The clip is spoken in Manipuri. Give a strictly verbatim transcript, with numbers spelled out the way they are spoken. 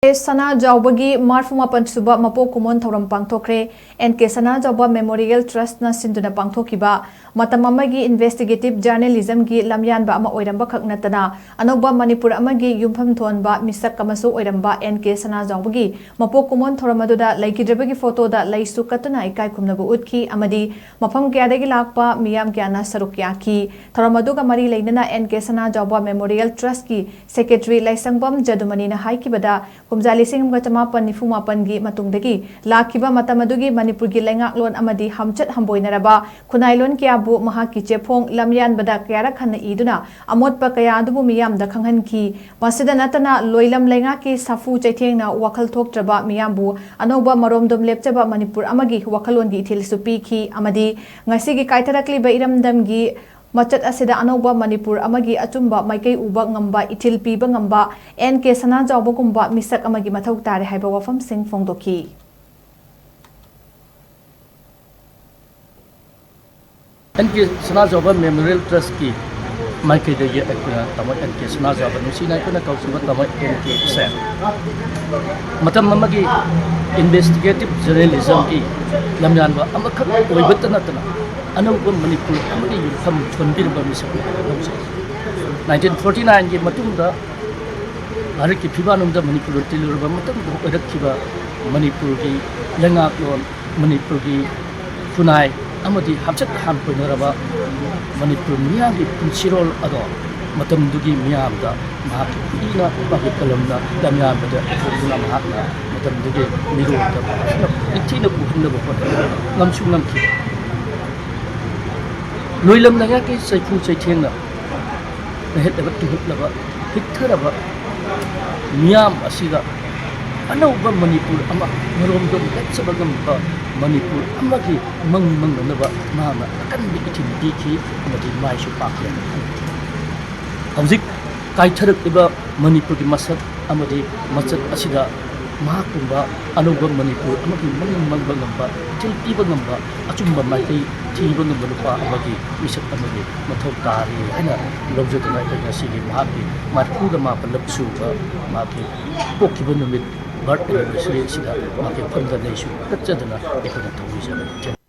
ꯁꯅꯥꯖꯥꯎꯕꯒꯤ ꯃꯔꯐꯨ ꯃꯥꯄꯟ ꯁꯨꯕ ꯃꯄꯣꯛ ꯀꯨꯝꯑꯣꯟ ꯊꯧꯔꯝ ꯄꯥꯡꯊꯣꯛꯈ꯭ꯔꯦ꯫ And K Sanajaoba Memorial Trust ꯅ ꯁꯤꯟꯗꯨꯅ ꯄꯥꯡꯊꯣꯛꯈꯤꯕ ꯃꯇꯝ ꯑꯃꯒꯤ investigative journalism ꯒꯤ ꯂꯝꯌꯥꯟꯕ ꯑꯃ ꯑꯣꯏꯔꯝꯕ ꯈꯛ ꯅꯠꯇꯅ, ꯑꯅꯧꯕ ꯃꯅꯤꯄꯨꯔ ꯑꯃꯒꯤ ꯌꯨꯝꯐꯝ ꯊꯣꯟꯕ ꯃꯤꯁꯛ ꯑꯃꯁꯨ ꯑꯣꯏꯔꯝꯕ ꯑꯦꯟ ꯀꯦ ꯁꯅꯥꯖꯥꯎꯕꯒꯤ ꯃꯄꯣꯛ ꯀꯨꯝꯑꯣꯟ ꯊꯧꯔꯝ ꯑꯗꯨꯗ ꯂꯩꯈꯤꯗ꯭ꯔꯕꯒꯤ ꯐꯣꯇꯣꯗ ꯂꯩꯁꯨ ꯀꯠꯇꯨꯅ ꯏꯀꯥꯏ ꯈꯨꯝꯅꯕ ꯎꯠꯈꯤ ꯑꯃꯗꯤ ꯃꯐꯝ ꯀꯌꯥꯗꯒꯤ ꯂꯥꯛꯄ ꯃꯤꯌꯥꯝ ꯀꯌꯥꯅ ꯁꯔꯨꯛ ꯌꯥꯈꯤ꯫ ꯊꯧꯔꯝ ꯑꯗꯨꯒ ꯃꯔꯤ ꯂꯩꯅꯅ and K Sanajaoba Memorial Trust ꯀꯤ Secretary ꯂꯥꯏꯁꯪꯕꯝ ꯖꯗꯨꯃꯅꯤꯅ ꯍꯥꯏꯈꯤꯕꯗ, ꯀꯨꯝꯖꯥ ꯂꯤꯁꯤꯡ ꯑꯃꯒ ꯆꯃꯥꯄꯟ ꯅꯤꯐꯨ ꯃꯥꯄꯟꯒꯤ ꯃꯇꯨꯡꯗꯒꯤ ꯂꯥꯛꯈꯤꯕ ꯃꯇꯝ ꯑꯗꯨꯒꯤ ꯃꯅꯤꯄꯨꯔꯒꯤ ꯂꯩꯉꯥꯛꯂꯣꯟ ꯑꯃꯗꯤ ꯍꯝꯆꯠ ꯍꯝꯕꯣꯏꯅꯔꯕ ꯈꯨꯟꯅꯥꯏꯂꯣꯟ ꯀꯌꯥꯕꯨ ꯃꯍꯥꯛꯀꯤ ꯆꯦꯐꯣꯡ ꯂꯝꯌꯥꯟꯕꯗ ꯀꯌꯥꯔꯛ ꯍꯟꯅ ꯏꯗꯨꯅ ꯑꯃꯣꯠꯄ ꯀꯌꯥ ꯑꯗꯨꯕꯨ ꯃꯤꯌꯥꯝꯗ ꯈꯪꯍꯟꯈꯤ꯫ ꯃꯁꯤꯗ ꯅꯠꯇꯅ ꯂꯣꯏꯂꯝ ꯂꯩꯉꯥꯛꯀꯤ ꯁꯥꯐꯨ ꯆꯩꯊꯦꯡꯅ ꯋꯥꯈꯜ ꯊꯣꯛꯇ꯭ꯔꯕ ꯃꯤꯌꯥꯝꯕꯨ ꯑꯅꯧꯕ ꯃꯔꯣꯝꯗꯣꯝ ꯂꯦꯞꯆꯕ ꯃꯅꯤꯄꯨꯔ ꯑꯃꯒꯤ ꯋꯥꯈꯜꯂꯣꯟꯒꯤ ꯏꯊꯤꯜꯁꯨ ꯄꯤꯈꯤ ꯑꯃꯗꯤ ꯉꯁꯤꯒꯤ ꯀꯥꯏꯊꯔꯛꯂꯤꯕ ꯏꯔꯝꯗꯝꯒꯤ ꯃꯆꯠ ꯑꯁꯤꯗ ꯑꯅꯧꯕ ꯃꯅꯤꯄꯨꯔ ꯑꯃꯒꯤ ꯑꯆꯨꯝꯕ ꯃꯥꯏꯀꯩ ꯎꯕ ꯉꯝꯕ, ꯏꯊꯤꯜ ꯄꯤꯕ ꯉꯝꯕ ꯑꯦꯟ ꯀꯦ ꯁꯅꯥꯖꯥꯎꯕꯒꯨꯝꯕ ꯃꯤꯁꯛ ꯑꯃꯒꯤ ꯃꯊꯧ ꯇꯥꯔꯦ ꯍꯥꯏꯕ ꯋꯥꯐꯝꯁꯤꯡ ꯐꯣꯡꯗꯣꯛꯈꯤ꯫ And K Sanajaoba Memorial Trust ꯀꯤ ꯃꯥꯏꯀꯩꯗꯒꯤ ꯑꯩꯈꯣꯏꯅ ꯇꯥꯃꯣ ꯑꯦꯟ ꯀꯦ ꯁꯅꯥꯖꯥꯎꯕ, ꯅꯨꯡꯁꯤꯅ ꯑꯩꯈꯣꯏꯅ ꯀꯧꯈꯤꯕ ꯇꯥꯃꯣ ꯑꯦꯟ ꯀꯦ ꯁꯦ ꯃꯇꯝ ꯑꯃꯒꯤ investigative journalism ꯒꯤ ꯂꯝꯌꯥꯟꯕ ꯑꯃꯈꯛ ꯑꯣꯏꯕꯇ ꯅꯠꯇꯅ ꯑꯅꯧꯕ ꯃꯅꯤꯄꯨꯔ ꯑꯃꯒꯤ ꯌꯨꯝꯐꯝ ꯊꯣꯟꯕꯤꯔꯕ ꯃꯤꯁꯛ ꯑꯃ ꯂꯧꯖꯩ꯫ ꯅꯥꯏꯟꯇꯤꯟ ꯐꯣꯔꯇꯤ ꯅꯥꯏꯟꯒꯤ ꯃꯇꯨꯡꯗ ꯚꯥꯔꯠꯀꯤ ꯐꯤꯕꯥꯛꯅꯨꯡꯗ ꯃꯅꯤꯄꯨꯔꯗ ꯇꯤꯜꯂꯨꯔꯕ ꯃꯇꯝꯗ ꯑꯣꯏꯔꯛꯈꯤꯕ ꯃꯅꯤꯄꯨꯔꯒꯤ ꯂꯩꯉꯥꯛꯂꯣꯟ, ꯃꯅꯤꯄꯨꯔꯒꯤ ꯈꯨꯟꯅꯥꯏ ꯑꯃꯗꯤ ꯍꯝꯆꯠ ꯍꯝꯕꯣꯏꯅꯔꯕ ꯃꯅꯤꯄꯨꯔ ꯃꯤꯌꯥꯝꯒꯤ ꯄꯨꯟꯁꯤꯔꯣꯜ ꯑꯗꯣ ꯃꯇꯝꯗꯨꯒꯤ ꯃꯤꯌꯥꯝꯗ ꯃꯍꯥꯛꯀꯤ ꯈꯨꯠꯏꯅ, ꯃꯍꯥꯛꯀꯤ ꯀꯂꯝꯅ ꯂꯝꯌꯥꯟꯕꯗ ꯄꯨꯊꯣꯛꯇꯨꯅ ꯃꯍꯥꯛꯅ ꯃꯇꯝꯗꯨꯒꯤ ꯃꯤꯔꯣꯜꯗ ꯐꯖꯅ ꯅꯤꯡꯊꯤꯅ ꯎꯍꯟꯅꯕ ꯍꯣꯠꯅꯕ ꯉꯝꯁꯨ ꯉꯝꯈꯤ꯫ ꯂꯣꯏꯂꯝ ꯂꯩꯉꯥꯛꯀꯤ ꯆꯩꯐꯨ ꯆꯩꯊꯦꯡꯅ ꯅꯩꯍꯠꯂꯕ ꯇꯨꯡꯍꯠꯂꯕ ꯍꯤꯠꯊꯔꯕ ꯃꯤꯌꯥꯝ ꯑꯁꯤꯗ ꯑꯅꯧꯕ ꯃꯅꯤꯄꯨꯔ ꯑꯃ, ꯃꯔꯣꯝꯗꯣꯝ ꯂꯦꯞꯆꯕ ꯉꯝꯕ ꯃꯅꯤꯄꯨꯔ ꯑꯃꯒꯤ ꯃꯪ ꯃꯪꯅꯅꯕ ꯃꯍꯥꯛꯅ ꯑꯀꯟꯕ ꯏꯊꯤꯜ ꯄꯤꯈꯤ ꯑꯃꯗꯤ ꯃꯥꯏꯁꯨ ꯄꯥꯛꯈꯤ꯫ ꯍꯧꯖꯤꯛ ꯀꯥꯏꯊꯔꯛꯂꯤꯕ ꯃꯅꯤꯄꯨꯔꯒꯤ ꯃꯁꯛ ꯑꯃꯗꯤ ꯃꯆꯠ ꯑꯁꯤꯗ ꯃꯍꯥꯛꯀꯨꯝꯕ ꯑꯅꯧꯕ ꯃꯅꯤꯄꯨꯔ ꯑꯃꯒꯤ ꯃꯃꯤꯡ ꯃꯪꯕ ꯉꯝꯕ, ꯏꯊꯤꯜ ꯄꯤꯕ ꯉꯝꯕ, ꯑꯆꯨꯝꯕ ꯃꯥꯏꯀꯩ ꯊꯤꯕ ꯉꯝꯕ ꯅꯨꯄꯥ ꯑꯃꯒꯤ ꯃꯤꯁꯛ ꯑꯃꯒꯤ ꯃꯊꯧ ꯇꯥꯔꯤ ꯍꯥꯏꯅ ꯂꯧꯖꯗꯨꯅ, ꯑꯩꯈꯣꯏ ꯉꯁꯤꯒꯤ ꯃꯍꯥꯛꯀꯤ ꯃꯔꯤꯐꯨꯒ ꯃꯥꯄꯜꯂꯛ ꯁꯨꯕ ꯃꯍꯥꯛꯀꯤ ꯄꯣꯛꯈꯤꯕ ꯅꯨꯃꯤꯠ, ꯕꯥꯔꯠ ꯑꯦꯅꯤꯚꯔꯁꯔꯤ ꯑꯁꯤꯗ ꯃꯍꯥꯛꯀꯤ ꯃꯐꯝꯗ ꯂꯩꯁꯨ ꯀꯠꯆꯗꯨꯅ ꯑꯩꯈꯣꯏꯅ ꯊꯧꯅꯤꯖꯕꯅꯤ꯫